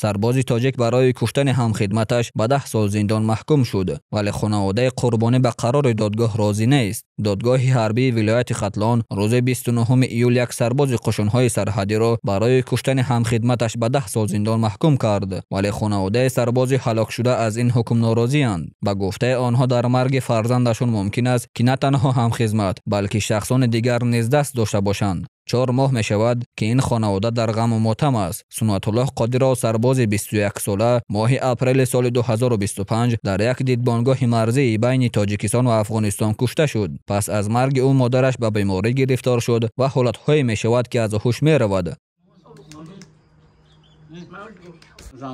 Сарбози тоҷик барои куштани ҳамхидматаш ба 10 сол зиндон маҳкум шуд, вале хонаводаи қурбонӣ ба қарори додгоҳ розӣ нест. Додгоҳи ҳарбии вилояти Хатлон рӯзи 29 июл як сарбози қушунҳои сарҳадиро барои куштани ҳамхидматаш ба 10 сол зиндон маҳкум кард, вале хонаводаи сарбози ҳалокшуда аз ин ҳукм норозианд. Ба гуфтаи онҳо, дар марги фарзандашон мумкин аст, ки на танҳо ҳамхизмат, балки шахсони дигар низ даст дошта бошанд. 4 моҳ мешавад, ки ин хонавода дар ғаму мотам аст. Суннатуллоҳ Қодиров, сарбози 21-сола, моҳи апрели соли 2025 дар як дидбонгоҳи марзии байни Тоҷикистон ва Афғонистон кушта шуд. Пас аз марги ӯ модараш ба беморӣ гирифтор шуд ва ҳолатҳое мешавад, ки аз ҳуш меравад.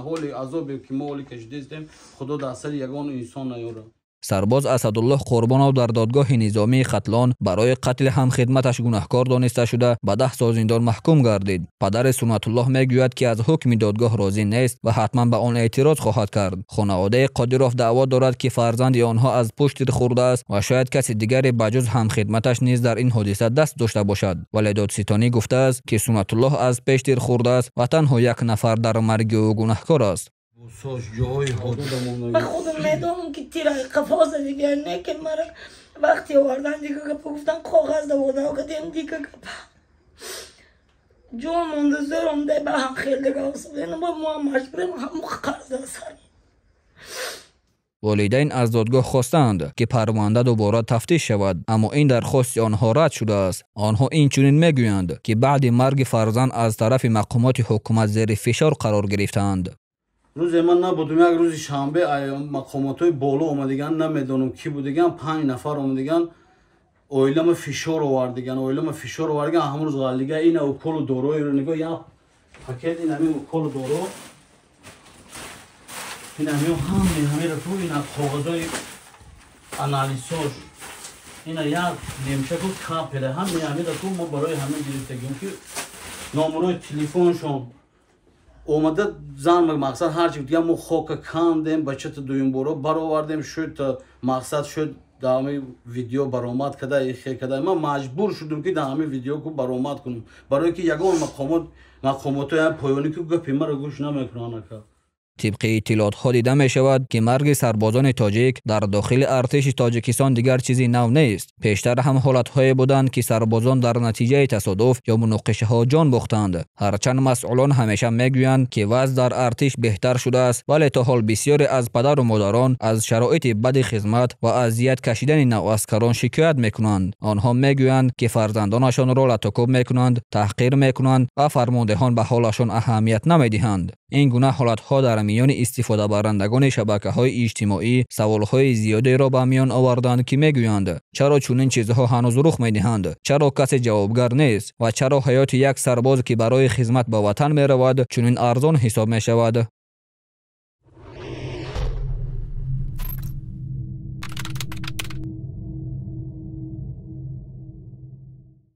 Ҳоли азобе ки мо ҳоли кашидастем, Худо дар сари ягон инсон наёрад. Сарбоз Асадуллоҳ Қурбонов дар додгоҳи низомии Хатлон барои қатли ҳамхидматаш гунаҳкор дониста шуда, ба 10 сол зиндон маҳкум гардид. Падари Суннатуллоҳ мегӯяд, ки аз ҳукми додгоҳ розӣ нест ва ҳатман ба он эътироз хоҳад кард. Хонаводаи Қодиров даъво дорад, ки фарзанди онҳо аз пушт тир хӯрдааст ва шояд каси дигаре ба ҷуз ҳамхидматаш низ дар ин ҳодиса даст дошта бошад. Вале додситонӣ гуфтааст, ки Суннатуллоҳ аз пеш тир хӯрдааст ва танҳо як нафар дар марги ӯ гунаҳкор аст. Ман худам медонам, ки тираи қафо задига, не ки мара вақти овардан дига гапа гуфтан, коғаз давода кадем, дига гапа ҷон монда, зӯрам дай ба ҳам хел дига мо маҷбурем, ҳаму қарз сар. Волидайн аз додгоҳ хостаанд, ки парванда дубора тафтиш шавад, аммо ин дархости онҳо рад шудааст. Онҳо инчунин мегӯянд, ки баъди марги фарзанд аз тарафи мақомоти ҳукумат зери фишор қарор гирифтаанд. Рӯзе ман набудум, як рӯзи шанбе мақомотҳои боло омадиган, намедонам ки будиган, 5 нафар омадиган, оилама фишор овардиган, оилама фишор овардиган. Ҳамон рӯз ғаллига ина уколу дороиро нигоҳ, як пакет ин ҳамин уколу доро, ин ҳамин ҳамаи ҳамира ту, ина коғазои анализҳош, ина як немчаку капеле, ҳамаи ҳамира ту мо барои ҳамин гирифтагим, ки номерои телефоншон омада зан, мақсад ҳарчи дига мо хока кандем, бачата дуюмборо баровардем, шуд, мақсад шуд, дар ҳамин видео баромад када, ихе када. Ман маҷбур шудум, ки дар ҳамин видео ку баромад кунам, барое ки ягон мақомот, мақомотои поёнӣ ку гапи маро гӯш намекунанд, ака. Тибқи иттилоотҳо дида мешавад, ки марги сарбозони тоҷик дар дохили артиши Тоҷикистон дигар чизи нав нест. Пештар ҳам ҳолатҳое буданд, ки сарбозон дар натиҷаи тасодуф ё муноқишаҳо ҷон бохтанд. Ҳарчанд масъулон ҳамеша мегӯянд, ки вазъ дар артиш беҳтар шудааст, вале то ҳол бисёре аз падару модарон аз шароити бади хизмат ва азият кашидани наваскарон шикоят мекунанд. Онҳо мегӯянд, ки фарзандонашонро латукӯб мекунанд, таҳқир мекунанд ва фармондеҳон ба ҳолашон аҳамият намедиҳанд. Ин гуна ҳолатҳо дар миёни истифодабарандагони шабакаҳои иҷтимоӣ саволҳои зиёдеро ба миён оварданд, ки мегӯянд, чаро чунин чизҳо ҳанӯз рух медиҳанд, чаро касе ҷавобгар нест ва чаро ҳаёти як сарбоз, ки барои хизмат ба ватан меравад, чунин арзон ҳисоб мешавад.